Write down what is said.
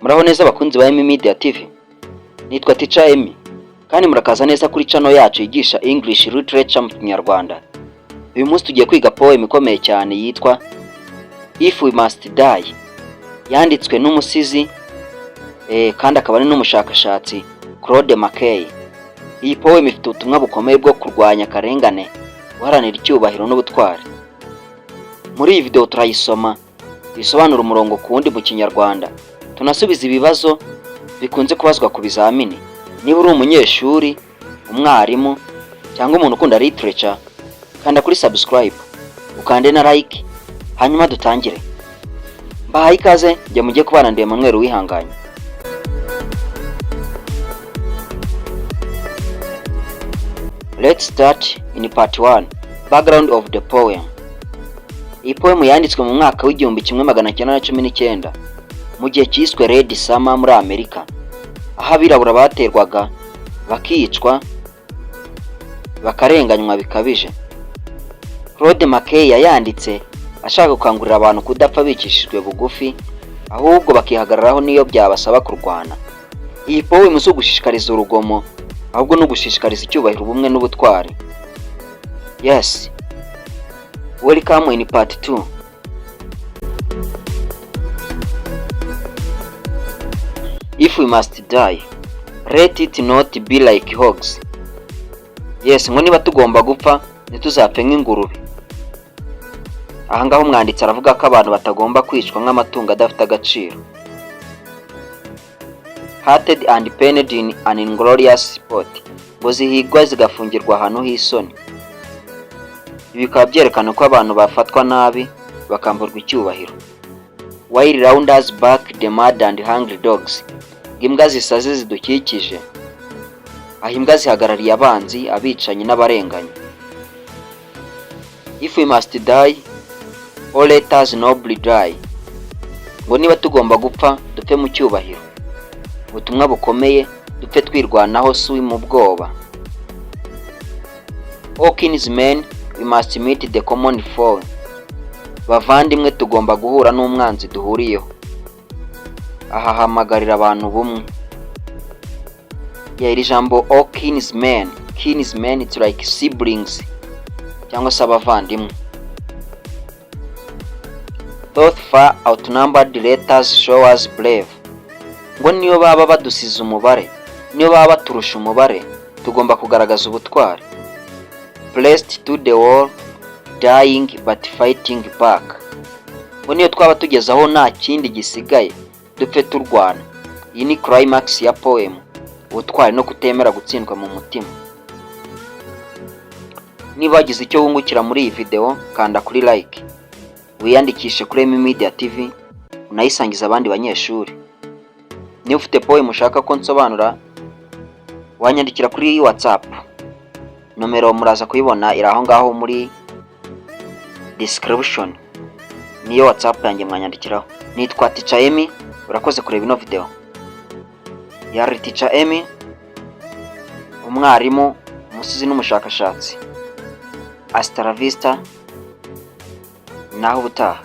Muraho neza abakunzi ba Emmy Media TV. Nitwa Teacher Emmy kandi murakaza neza kuri channel yacu yigisha English Literature mu Kinyarwanda. Uyu munsi tugiye kwiga poem ikomeye cyane yitwa If We Must Die. Yanditswe n'umusizi kandi akaba ari n'umushakashatsi Claude McKay. Iyi poem ifite ubutumwa bukomeye bwo kurwanya akarengane, guharanira icyubahiro n'ubutwari. Muri iyi video turayisoma, tuyisobanura umurongo ku wundi mu Kinyarwanda, tunasubiza ibibazo bikunze kubazwa ku bizamini. Niba uri umunyeshuri, umwarimu cyangwa umuntu ukunda literature, kanda kuri subscribe, ukande na like, hanyuma dutangire. Mbahaye ikaze, njye mujye kubana ndi Emmanuel Uwihanganye. Let's start in part 1. Background of the poem. Iyi poem yanditswe mu mwaka w'1919 mu gihe cyiswe Red Summer muri Amerika, aho abirabura baterwaga, bakicwa, bakarenganywa bikabije. Claude McKay yayanditse ashaka gukangurira abantu kudapfa bicishijwe bugufi, ahubwo bakihagararaho n'iyo byabasaba kurwana. Iyi poem si ugushishikariza urugomo, ahubwo ni ugushishikariza icyubahiro, ubumwe n'ubutwari. Yes. Welcome in part 2. If we must die, let it not be like hogs. Yes, ngo niba tugomba gupfa, ntituzapfe nk'ingurube. Aha ngaha umwanditsi aravuga ko abantu batagomba kwicwa nk'amatungo adafite agaciro. Hunted and penned in an inglorious spot. Ngo zihigwa zigafungirwa ahantu h'isoni. Ibi bikaba byerekana ko abantu bafatwa nabi, bakamburwa icyubahiro. While round us bark the mad and hungry dogs. Ngo imbwa zisaze zidukikije. Aho imbwa zihagarariye abanzi, abicanyi n'abarenganya. If we must die, oh let us nobly die. Ngo niba tugomba gupfa, dupfe mu cyubahiro. Ubutumwa bukomeye, dupfe twirwanaho si mu bwoba. O kinsmen, we must meet the common foe. Bavandimwe, tugomba guhura n'umwanzi duhuriyeho. Aha hahamagarira abantu ubumwe. Yeah, iri jambo o kinsmen, kinsmen, it's like siblings cyangwa se abavandimwe. Though far outnumbered, let us show us brave. Ngo niyo baba badusize umubare, niyo baba baturusha umubare, tugomba kugaragaza ubutwari. Pressed to the wall, dying but fighting back. Ngo niyo twaba tugeze aho nta kindi gisigaye, dupfe turwana. Iyi ni climax ya poem, ubutwari no kutemera gutsindwa mu mutima. Niba wagize icyo wungukira muri iyi video, kanda kuri like, wiyandikishe kuri Emmy Media TV, unayisangize abandi banyeshuri. Niba ufite poem ushaka ko nsobanura, wanyandikira kuri WhatsApp. Nomero muraza kuyibona, iri aho ngaho muri description. Niyo WhatsApp yanjye, mwanyandikiraho. Nitwa Teacher Emmy, urakoze kureba ino video. Yari Teacher Emmy, umwarimu, umusizi n'umushakashatsi. Hasta la vista, naho ubutaha.